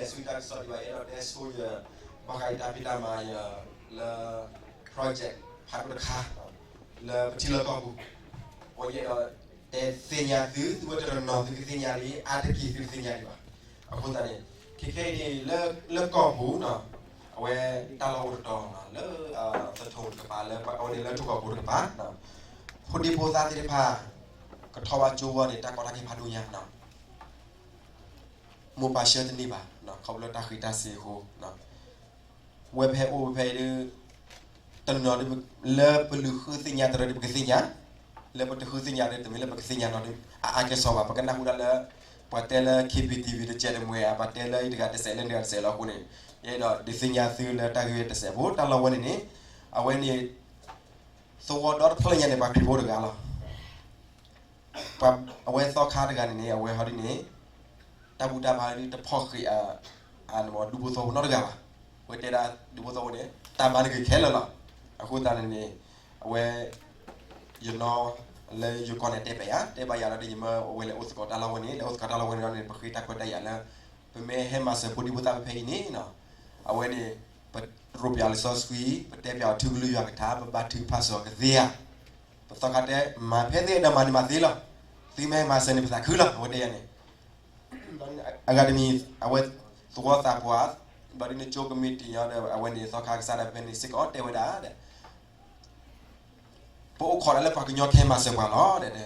ယတအဲၣ်ဒိးတဲဆူတၢ်ကစီၣ်ဒံးဘၣ်, ယအဲၣ်ဒိးတဲဆူယ ဘၣ်ဃးယတၢ်ဖံးတၢ်မၤယ လၢ project ဖးဒိၣ်တခါ လၢပထံလီၢ်ကီၢ်ပူၤ, အဃိယအဲၣ်ဒိးတဲသ့ၣ်ညါသု, သုဝဲတနီၤနီၤသုကသ့ၣ်ညါလံ, အါတက့ၢ်သုတသ့ၣ်ညါဒံးဘၣ်. အဃိသတးန့ၣ် ခဲခဲအံၤန့ၣ် လၢကီၢ်ပူၤနီၤ, အဝဲတၢ်လီၢ်အိၣ်တတီၤနီၤ, လၢ သထိၣ်တကပၤ လၢအဝဲန့ၣ်လၢထိၣ်ကီၢ်ပူၤတကပၤ, ဖိဒံဖိသၣ်သ့ၣ်တဖၣ် ကထီၣ်ဘၣ်ကၠိအဂီၢ်န့ၣ် တၢ်ကီတၢ်ခဲဖးဒိၣ်ညါနီၤ. မိၢ်ပၢ်ဆှၢတန့ၢ်ဘၣ်, ခီဖျိလၢတၢ်ဃံးတၢ်စ့ၤအဃိ, ဝဲဖဲအိၣ်ဝဲဖဲအံၤဒီး တနီၤဒီး လၢပလုၢ်ဃုသ့ၣ်ညါတရၢဒီးပကသ့ၣ်ညါ, လၢပတဃုသ့ၣ်ညါဒီး တမ့ၢ်လၢပကသ့ၣ်ညါနီၤဒီး အအါကဲၣ်ဆိးဘၣ်, ပကနၢ်ဟူဒၣ်လၢ ပှၤတဲလၢ KBTV တစဲးတမှဲၤဧါ, ပှၤတဲလၢအံၤတဂၤတစဲး လၢန့ၣ်တဂၤတစဲးလီၤ. အဃိန့ၣ် ယအဲၣ်ဒိးဒုးသ့ၣ်ညါသုလၢတၢ်ဂ့ၢ်တစဲးဖိ တၢ်လီၢ်ဝဲန့ၣ်န့ၣ်, အဝဲန့ၣ် သဝီဒီတဖျၢၣ်ညါန့ၣ် ပှၤခရံာ်ဖိတဂၤလီၤ. ပှၤအဝဲသီခါတဂၤန့ၣ်န့ၣ် အဝဲဟီဒ်န့ၣ် တၢ်ဘူၣ်တၢ်ဘါဒ်တဖီၣ်ဃံး ဒူဖိသဝီဖိနီတဂၤဘၣ်. အဝဲတဲဒၣ်ဒူဖိသဝီဖိန့ၣ် တၢ်ဘါန့ၣ်ဂ့ၤခဲလၢာ်လီၤ. အဃိသတးန့ၣ်န့ၣ် အဝဲ ယနီၢ် လၢယကီၢ်န့ၣ် တဲပၠးယၤ, တဲဘၣ်ယၤဒီး ယမၢအဝဲလဲၤအိၣ်သကိးတၢ်လီၢ်ဝဲန့ၣ်, လဲၤအိၣ်သကိးတၢ်လီၢ်ဝဲန့ၣ်ဒီးန့ၣ် ပဃ့တၢ်ခွဲးတၢ်ယာ်လၢ ပမ့ၢ်ဟဲမၤစၢၤဖိဒံဖိသၣ်ဖဲဖဲအံၤန့ၣ် အဝဲန့ၣ် ပရိးပၠးလံာ်စီဆှံ, ပတဲပၠးအီၤထုကလုၢ်ယွၤကထါ, ပဘါထုကဖၣ်စီၤကသ့ဧါ. ပသီခါတဲ မၤဖဲသ့ၣ်အဲၣ်ဒိးမၤန့ၣ်မၤသ့လီၤ. သုမ့ၢ်ဟဲမၤစၢၤန့ၣ် ပသးခုလီၤ, အဝဲတဲယၤန့ၣ် အဂၤတမံၤ အဝဲသဝီသးပှၢ်, ဘျီဒ်န့ၣ်ကၠိကမံးတံာ်ညီဒီး အဝဲန့ၣ်သီခါကစၢ်ဒၣ်ဖဲန့ၣ်စ့ၢ်ကီးတဲဝဲဒၣ် ပအိၣ်ခိးဒၣ်လၢပှၤကညီကဟဲမၤစၢၤပှၤလီၤ.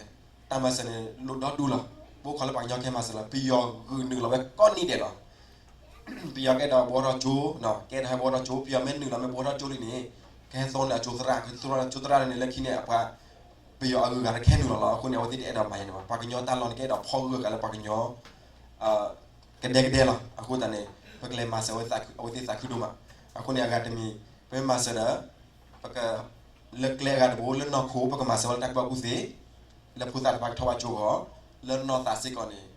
တၢ်မၤစၢၤန့ၣ်လိၣ်ဒီဒူၣ်လီၤ. ပအိၣ်ခိးလၢပှၤကညီကဟဲမၤစၢၤလီၤ. ပယီၤဂုာ်နုာ်လီၤဝဲကိးနံၤဒဲးလီၤ. ပယီၤကအဲၣ်ဒိးဘှီထီၣ်ကၠိ, ကအဲၣ်ဒိးဟဲဘှီထီၣ်ကၠိ, ပယီၤမ့ၢ်နုာ်လီၤမ့ၢ်ဘှီထီၣ်ကၠိလံန့ၣ် ကဟဲသီန့ၢ်အကၠိသရၣ်, ကသီန့ၢ်ကၠိသရၣ်န့ၣ် လၢခံန့ၣ် အပှၤ ပယီၤအဂုၤအဂၤတကဟဲနုာ်လီၤလီၤ. အဃိန့ၣ် အဝဲသ့ၣ်တအဲၣ်ဒိးမၤယၤန့ၣ်ဘၣ်. ပှၤကညီတၢ်လီၢ်န့ၣ် ကအဲၣ်ဒိးဖီၣ်ဂၢၢ်အဂၤလၢပှၤကညီ ကဒဲကဒဲလီၤ. အဃိသတးန့ၣ် ပကလဲၤမၤစၢၤအဝဲသ့ၣ်သးခုဒိၣ်မး. အဃိန့ၣ် အဂၤတမံၤ ပမ့ၢ်မၤစၢၤဒီး ပက လၢကျဲအဂၤတဘိ လၢနီၢ်ခိ ပကမၤစၢၤဝဲလၢတၢ်ကူၣ်ဘၣ်ကူၣ်သ့, လၢဖိသၣ်တဖၣ်ကထီၣ်ဘၣ်ကၠိအဂီၢ်, လၢနီၢ်သးစ့ၢ်ကီးန့ၣ်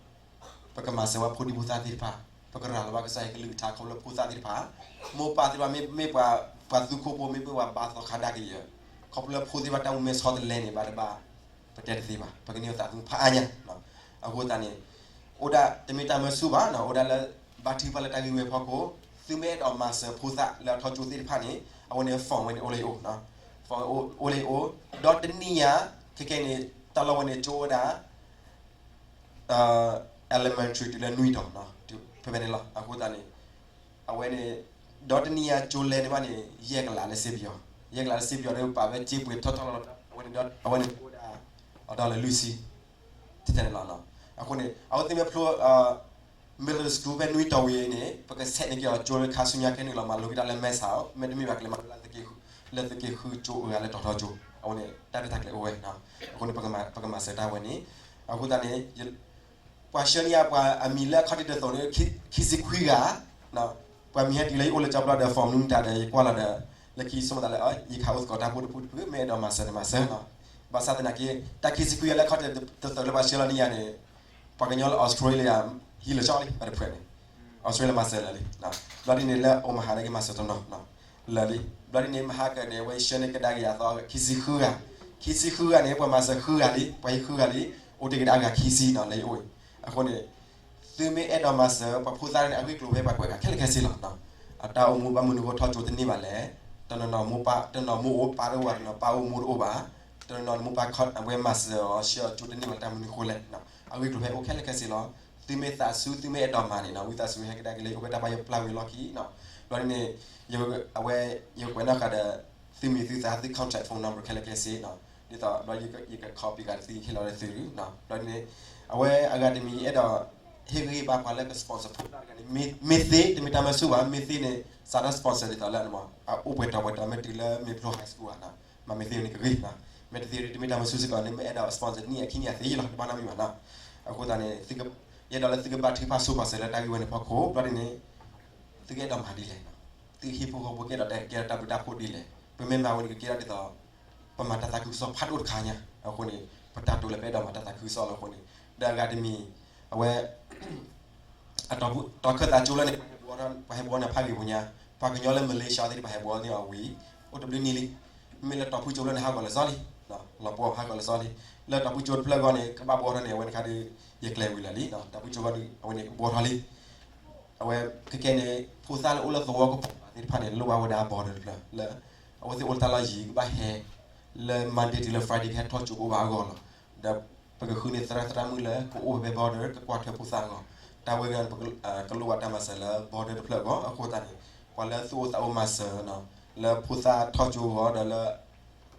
ပကမၤစၢၤဝဲဖိဒံဖိသၣ်သ့ၣ်တဖၣ်, ပကရၤလီၤဘၣ်ကစၢ်ယွၤကလုၢ်ကထါခီဖျိဖိသၣ်သ့ၣ်တဖၣ်, မိၢ်ပၢ်သ့ၣ်တဖၣ် မ့မ့ၢ်ပှၤ ပှၤသူခိၣ်ဖိ မ့မ့ၢ်ပှၤဘါသီခါဒၣ်ကယၢၤ, ခီဖျိဖိသ့ၣ်တဖၣ်တၢ်မူမဲာ်ဆီတလဲန့ၣ် ဘၣ်တဘၣ် ပတဲတသ့ဘၣ်, ပကန့ၢ်အသးသမူဖးအါညါ. အဃိသတးန့ၣ် အိၣ်ဒၣ်တမ့ၢ်တၢ်မၢဆူၣ်ဘၣ်, အိၣ်ဒၣ်လၢ ဘါထုကဖၣ်လၢတၢ်ဂ့ၢ်ဝဲအဖီခိၣ်, သုမ့ၢ်အဲၣ်ဒိးမၤစၢၤဖိသၣ်လၢအထီၣ်ကၠိသ့ၣ်တဖၣ်န့ၣ် အဝဲန့ၣ် form ဝဲန့ၣ်အိၣ်လၢယအိၣ်, form အိၣ်လၢယအိၣ်, ဒီးတနံၣ်ညါ ခဲကဲန့ၣ် တၢ်လီၢ်ဝဲန့ၣ်ကၠိဝဲဒၣ် elementary တုၤလၢနွံတီၤ ဖဲဖဲန့ၣ်လီၤ. အဃိသတးန့ၣ် အဝဲန့ၣ် ဒီးတနံၣ်ညါကၠိလဲန့ၢ်ဘၣ်န့ၣ် ယဲၢ်ကလးလၢစ့ပယီၤ, ယဲၢ်ကလးလၢစ့ပယီၤဒီး ပာ်ဝဲစ့ပှ့ၤထီၣ်ထီၣ်လီၤလီၤ, အဝဲန့ၣ်ဒီး အဝဲန့ၣ်ကၠိဝဲဒၣ် အဒီလၢလွံၢ်ဆံ ထဲန့ၣ်လီၤ. အဃိန့ၣ် အဝဲသ့ၣ်မ့ၢ်ဖျိ middle school ဖဲနွံတီၤဝံၤအံၤန့ၣ် ပကဆဲးန့ၢ်က့ၤအီၤကၠိလၢခါဆူညါ ခဲနုာ်လီၤမၤလိက့ၤတၢ်လၢ maths ဧါ, မ့တမ့ၢ်ဘၣ်ကလဲၤမၤလိလၢ လၢသုးက့ၤဃုကၠိအဂၤလၢတီၤထီကၠိ, အဝဲန့ၣ် တၢ်ရဲၣ်တၢ်ကျဲၤအိၣ်ဝဲ. အဃိန့ၣ် ပကမၤစၢၤတၢ်ဝဲန့ၣ်, အဃိသတးန့ၣ် ပှၤဆှၢန့ၢ်ယၤပှၤအမံၤလၢအခီၣ်ထံးတသိးန့ၣ် ခံဆံခွံဂၤ, ပှၤမံၤဟဲတုၤလၢယအိၣ်လၢကၠီပျီဒီး form နွံမတၤဒီး ယကွၢ်လီၤဒီး လၢခံဆိကမိၣ်သးလၢ ယခးအိၣ်သကိးတၢ်ဖိတဖုတဖု မ့ၢ်အဲၣ်ဒိးမၤစၢၤန့ၣ်မၤစၢၤနီၤ. ဘၣ်ဆၣ်သနာ်က့ တၢ်ခံဆံခွံဂၤလၢအခီၣ်ထံးတသိးလၢပှၤဆှၢလီၤန့ၢ်ယၤန့ၣ် ပှၤကညီလၢ Australia ဟံးလၢာ်ကၠီလံ ဘၣ်တဖုန့ၣ် Australia မၤစၢၤလၢာ်လံ. ဘျီဒ်န့ၣ်လၢ Omaha န့ၣ် ကမၤစၢၤတနီၤ လၢာ်လံ. ဘျီဒ်န့ၣ် မဟါကၢန့ၣ် အဝဲဆှၢန့ၢ်ကဒါက့ၤအသီ ခံဆံဃုဂၤ, ခံဆံဃုဂၤန့ၣ် ပှၤမၤစၢၤဃုဂၤလံ, ပှၤဟံးဃုဂၤလံ, အိၣ်တ့ၢ်ကဒါက့ၤအဂၤခံဆံနီၤ လၢယအိၣ်အံၤ. အဃိန့ၣ် သုမ့ၢ်အဲၣ်ဒိးမၤစၢၤ ပှၤဖိသၣ်န့ၣ် အဂ့ၢ်ကျိၤဖဲပှၤကွဲးဂၤခဲလၢာ်ခဲဆ့လီၤ. အတၢ်အိၣ်မူဘၣ်မနုၤအဃိထီၣ်ကၠိတန့ၢ်ဘၣ်လဲၣ်, တနီၤနီၤမိၢ်ပၢ် တနီၤမိၢ်အိၣ်ပၢ်တအိၣ်ဘၣ်, တနီၤပၢ်အိၣ်မိၢ်တအိၣ်ဘၣ်, တနီၤနီၤမိၢ်ပၢ်ခီ အဝဲမၤစၢၤအီၤ ဆှၢအီၤကၠိတန့ၢ်ဘၣ်လၢတၢ်မနုၤအဃိလဲၣ်. အဂ့ၢ်ကျိၤဖဲအိၣ်ခဲလၢာ်ခဲဆ့လီၤ. သုမ့ၢ်သးဆူ သုမ့ၢ်အဲၣ်ဒိးမၤန့ၣ်နီၤ ဝံသးစူၤဟဲကဒါက့ၤလၢယအိၣ်ဖဲတၢ်ဘါယွၤပျၢ်ဝံၤလီၢ်ခံနီၤ. ဘျီဒ်န့ၣ် အဝဲ ယကကွဲးနီၣ်ဃာ်ဒီး သုမံၤသုသး သု contact phone number ခဲလၢာ်ခဲဆ့နီၤ. ဒ်သိးဘျီယက contact ပှၤက့ၤသု ယဟ့ၣ်လီၤဒီးသု ဘျီဒ်န့ၣ် အဝဲအဂၤတမံၤ ယအဲၣ်ဒိး ဟ့ၣ်ဂံၢ်ဘါပှၤလၢက sponsor ဖိသၣ်တဂၤန့ၣ် မ့ၢ်သ့ တမ့ၢ်တၢ်မၢဆူၣ်ဘၣ်, မ့ၢ်သ့န့ၣ် စးထီၣ် sponsor ဒ်သိးလၢ အအိၣ်ပှဲၤတီၤပှဲၤတီၤ မ့ၢ်တုၤလၢမ့ၢ်ဖျိ high school ဘၣ်နီၤ, မ့ၢ်မ့ၢ်သ့န့ၣ်ကဂ့ၤနီၤ. မ့ၢ်တသ့ဒီး တမ့ၢ်တၢ်မၢဆူၣ်စ့ၢ်ကီးန့ၣ် မ့ၢ်အဲၣ်ဒိး sponsor တနံၣ်အခံနံၣ်အသ့လီၤ တဘၣ်နီတမံၤဘၣ်နီၤ. အဃိသတးန့ၣ် ယအဲၣ်ဒိးလၢသုကဘါထုကဖၣ်ဆိပာ်စၢၤလၢတၢ်ဂ့ၢ်ဝဲန့ၣ်ဖီခိၣ် ဘျီဒ်န့ၣ် သုကအဲၣ်ဒိးမၤဒ်လဲၣ်, သုဟံၣ်ဖိဃီဖိကအဲၣ်ဒိးကဲထီၣ်တၢ်ဘျုးတၢ်ဖှိၣ်ဒ်လဲၣ်, ပမ့ၢ်မၤဝဲန့ၣ် ကကဲထီၣ်ဒ်သိး ပမၤတၢ်သးခုကစီၣ်ဖးဒိၣ်တခါညါ. အဃိန့ၣ် ပတၢ်တိာ်လၢပအဲၣ်ဒိးမၤတၢ်သးခုကစီၣ်လီၤ. အဃိန့ၣ် ဒီးအဂၤတမံၤ အဝဲ တီၤခၢၣ်သးကၠိလၢန့ၣ် ပှၤဟဲဘှီထီၣ်န့ၣ်ဖးဂ့ၤပူၤညါ, ပှၤကညီလၢ Malaysia သ့ၣ်တဖၣ်ဟဲဘှီန့ၢ်အီၤဝံၤ အိၣ်တဘျုးနံၣ်လံ. မ့ၢ်လၢတီၤဖုၣ်ကၠိလၢန့ၣ် ဟးဂီၤလၢာ်စီလံ, လီၤပှီၢ်ဟးဂီၤလၢာ်စီလံ. လၢတီၤဖုၣ်ကၠိတဖျၢၣ်အဂီၢ်န့ၣ် ကဘၣ်ဘှီထီၣ်န့ၣ် အဝဲန့ၣ်ခါဒီး ယကျဲၤဝံၤလၢာ်လံ, တီၤဖုၣ်ကၠိအဂီၢ်ဒီး အဝဲန့ၣ်ကဘှီထီၣ်လံ. အဝဲခဲကဲန့ၣ် ဖိသၣ်လၢအိၣ်လၢသဝီကပိာ်သ့ၣ်တဖၣ်န့ၣ် လိၣ်ဘၣ်ဝဲဒၣ် border တဖျၢၣ်လၢ အဝဲသ့ၣ်အိၣ်လၢတၢ်လီၢ်ယံၤ ကဘၣ်ဟဲ လၢ Monday တုၤလၢ Friday ကဟဲထီၣ်ကၠိကအိၣ်ဘၣ်အဂီၢ်လီၤ. ဒီးပကဃုန့ၢ်သရၣ်သရၣ်မုၣ်လၢကအိၣ်ဖဲ border ကကွၢ်ထွဲဖိသၣ်အဂီၢ်, တၢ်ဝဲအဂီၢ်န့ၣ် ကလိၣ်ဘၣ်တၢ်မၤစၢၤလၢ border တဖျၢၣ်အဂီၢ်. အဃိသတးန့ၣ် ပှၤလၢသူၣ်အိၣ်သးအိၣ်မၤစၢၤ လၢဖိသၣ်ထီၣ်ကၠိအဂီၢ် ဒီးလၢ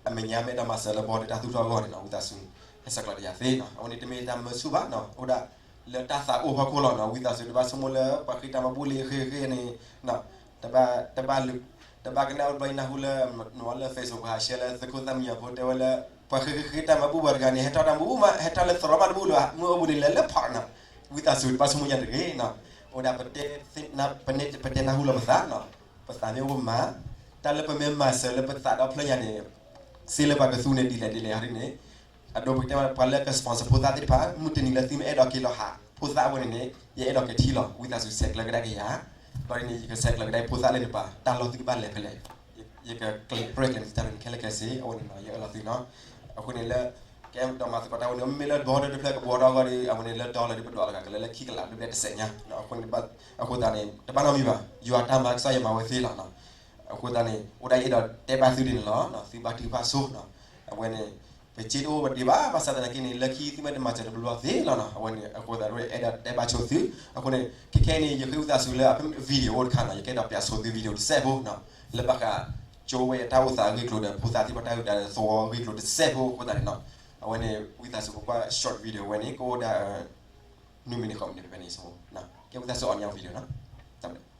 အမဲာ်ညါမ့ၢ်အဲၣ်ဒိးမၤစၢၤလၢ border တၢ်သူၣ်ထီၣ်အဂီၢ်န့ၣ်နီၤ ဝံသးစူၤ ဟဲဆဲးကျိးတယၤသ့နီၤ. အဝဲန့ၣ်တမ့ၢ်တၢ်မၢဆူၣ်ဘၣ်နီၤ, အိၣ်ဒၣ်လၢတၢ်သးအိၣ်ဖီခိၣ်လီၤနီၤ. ဝံသးစူၤ တဘၣ်ဆိကမိၣ်လၢ ပှၤဃ့တၢ်မၤဘူၣ်လံဃ့ဃ့န့ၣ် တဘၣ် တဘၣ်ကနၣ်အိၣ်တဘျီ ယနၢ်ဟူလၢ နဝဲလၢ Facebook ပှၤဟး share လၢသုးခိၣ်သၣ်မံညီၤဖိတဲဝဲလၢ ပှၤဃ့ဃ့တၢ်မၤဘူၣ်ပှၤတဂၤန့ၣ် ဟဲထီၣ်တၢ်မၤဘူၣ်မး ဟဲထီၣ်လၢသရိာ်မးတဘူၣ်လၢၤဘၣ် မ့ၢ်အိၣ်ဘူးန့ၣ် လဲၤလၢဖီးနီၤ. ဝံသးစူၤ တဘၣ်ဆိကမိၣ်ယၤတဂ့ၤနီၤ. အိၣ်ဒၣ် ပတဲနၢ်ဟူလီၤပသးနီၤ, ပသးမ့ၢ်အိၣ်ပမၤ တၢ်လၢပမ့ၢ်မၤစၢၤလၢပသးဒီဖျၢၣ်ညါန့ၣ် စ့လၢပှၤကသူန့ၣ် ဒ်လဲၣ်ဒ်လဲၣ်ဟီဒ်န့ၣ် အဒိပကတဲမး ပှၤလၢက sponsor ဖိသၣ်သ့ၣ်တဖၣ် မုၢ်တနံၤလၢသုမ့ၢ်အဲၣ်ဒိးက့ၤလီၤဟး ဖိသၣ်အဝဲန့ၣ်န့ၣ် ယအဲၣ်ဒိးက့ၤထံၣ်လီၤ. ဝံသးစူၤဆဲးကျၢကဒါက့ၤယၤ, ဒီးဒ်န့ၣ် ယကဆဲးကျၢကဒါဖိသၣ်လၢနပၤ တၢ်လီၢ်သုကဘၣ်လဲၤဖဲလဲၣ်, ယကကျဲးပြဲၢ်ကျဲၤန့ၣ် တၢ်န့ၣ်ခဲလၢာ်ခဲဆ့ အဝဲန့ၣ်နီၤ ယအၢၣ်လီၤသုနီၤ. အဃိန့ၣ်လၢ ကဲဒီးမၤသကိးတၢ်ဝဲန့ၣ် မ့ၢ်လၢ border တဖျၢၣ်ကဘီဒီးအဂီၢ်ဒီး အဝဲန့ၣ်လၢ dollar ဒီးပဒွးလီၤဂာ်ကလၢလၢခံကလး ဒုးဘဲတစဲးညါ, အဃိန့ၣ် အဃိသတးန့ၣ် တဘၣ်နီတမံၤဘၣ် ယွၤတၢ်မၤကစၢ်ယွၤမၤဝဲသ့လီၤနီၤ. အဃိသတးန့ၣ် အိၣ်ဒၣ်ယအဲၣ်ဒိးတဲဘၣ်သုဒ်န့ၣ်လီၤ, သုဘါထုကဖၣ်ဆိနီၤ. အဝဲန့ၣ် ပစ့တအိၣ်ဒံးဘၣ် ဘၣ်ဆၣ်သနာ်က့န့ၣ် လၢခံသုမ့ၢ်တမၤစၢၤတဘျီဘျီသ့လီၤနီၤ. အဝဲန့ၣ် အဃိသတး အဲၣ်ဒိးတဲဘၣ်ဆိသု, အဃိန့ၣ် ခဲခဲအံၤန့ၣ် ယဃ့ဝံသးစူၤလၢ video အိၣ်တခါနီၤ ယကအဲၣ်ဒိးပျးဆိသု video တစဲးဖိနီၤ, လၢဘၣ်ဃး ကၠိဝဲအတၢ်အိၣ်သးအဂ့ၢ်ကျိၤဒီး ဖိသၣ်သ့ၣ်တဖၣ်တၢ်ဂ့ၢ်ဒီးသဝီအဂ့ၢ်ကျိၤတစဲးဖိအဃိသတးန့ၣ်နီၤ. အဝဲန့ၣ် ဝံသးစူၤပကွၢ် short video ဝဲန့ၣ် ကအိၣ်ဒၣ် နွံမံးနံးဃိးမံးနံးဖဲန့ၣ် ဆိကမိၣ် ကဲဝံသးစူၤအီၣ်ညါ video နီၤ. တၢ်ဘျုး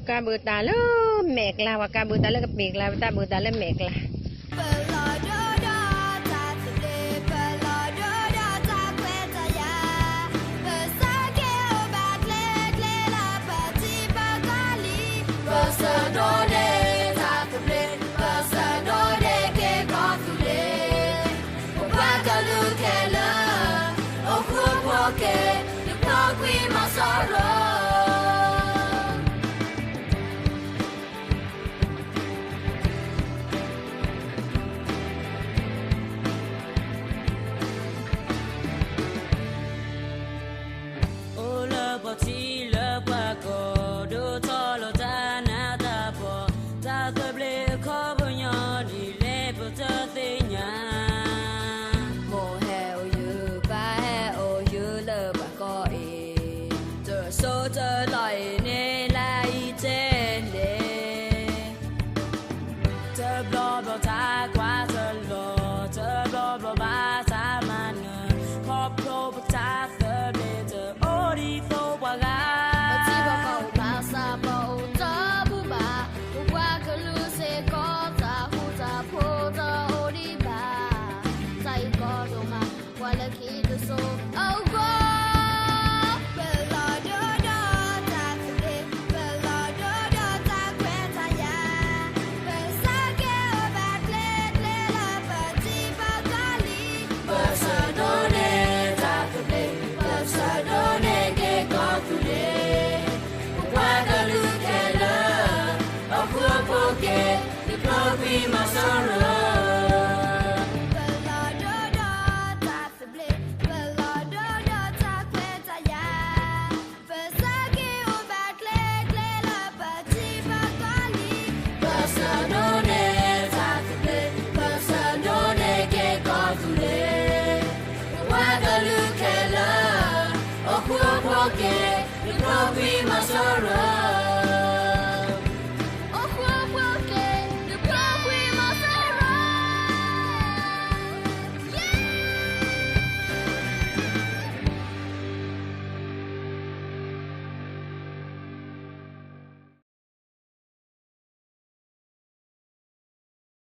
ကါဘုးတၢ်လၢမဲာ်ကျါ, ပှၤကါဘုးတၢ်လၢကပ့ၤကျါ, ပတၢ်ဘုးတၢ်လၢမဲာ်ကျါ. ပလီၢ်ဒိဒီးတၢ်သဘျ့, ပလီၢ်ဒိဒီးတၢ်ခွဲးတၢ်ယာ်, ပဆၢက့ၤအိၣ်ဘၣ်ကျဲကျဲလၢပထံပကီၢ်လံ. ပဆၢဒိးန့ၢ်တၢ်သဘျ့, ပဆၢဒိးန့ၢ်က့ၤကီၢ်သူလ့ၤ, ပပှၤကလုာ်ခဲလၢာ်, အိၣ်ဃူအိၣ်ဖိးက့ၤ, ဒုးဖျိးကွံာ်မီၤစိရိၤ. အိၣ်လၢပှၤထံလၢပှၤကီၢ်, ဒိးထီၣ်လီၤတၢ်နးတၢ်ဖှီၣ်, တၢ်သဘျ့အခီပညီဒ်လဲၣ်ပတသ့ၣ်ညါ. မိၢ်ဟဲအိၣ်ယုၢ်, ပၢ်ဟဲအိၣ်ယုၢ်လၢပှၤကီၢ်အံၤ, တစိတလီၢ်အံၤန့ၣ်လၢအံၤထဲလဲၣ်. တဘျီဘျီတၢ်ကွၢ်တလီၤ, တဘျီဘျီဘၣ်တၢ်မၤနၢၤ, ခီဖျိပတၢ်သဘျ့တအိၣ်ဒ်သိးပှၤဂၤ. ပထံပကီၢ်အိၣ်ဘၣ်ဆၣ်ပအိၣ်တဘူၣ်ဘၣ်, ပပှၤကလုာ်စ့ၢ်ကီး တၢ်ဃူတၢ်ဖိးတအိၣ်ဒံးဘၣ်. တၢ်အံၤကီဒိၣ်မး ပှၤလၢခံတစိၤအဂီၢ်. ပလီၢ်ဒိဒီးတၢ်သဘျ့, ပလီၢ်ဒိဒီးတၢ်ခွဲးတၢ်ယာ်, ပဆၢက့ၤအိၣ်ဘၣ်ကျဲကျဲလၢပထံပကီၢ်လံ. ပဆၢဒိးန့ၢ်တၢ်သဘျ့, ပဆၢဒိးန့ၢ်က့ၤကီၢ်သူလ့ၤ, ပပှၤကလုာ်ခဲလၢာ်, အိၣ်ဃူအိၣ်ဖိးက့ၤ, ဒုးဖျိးကွံာ်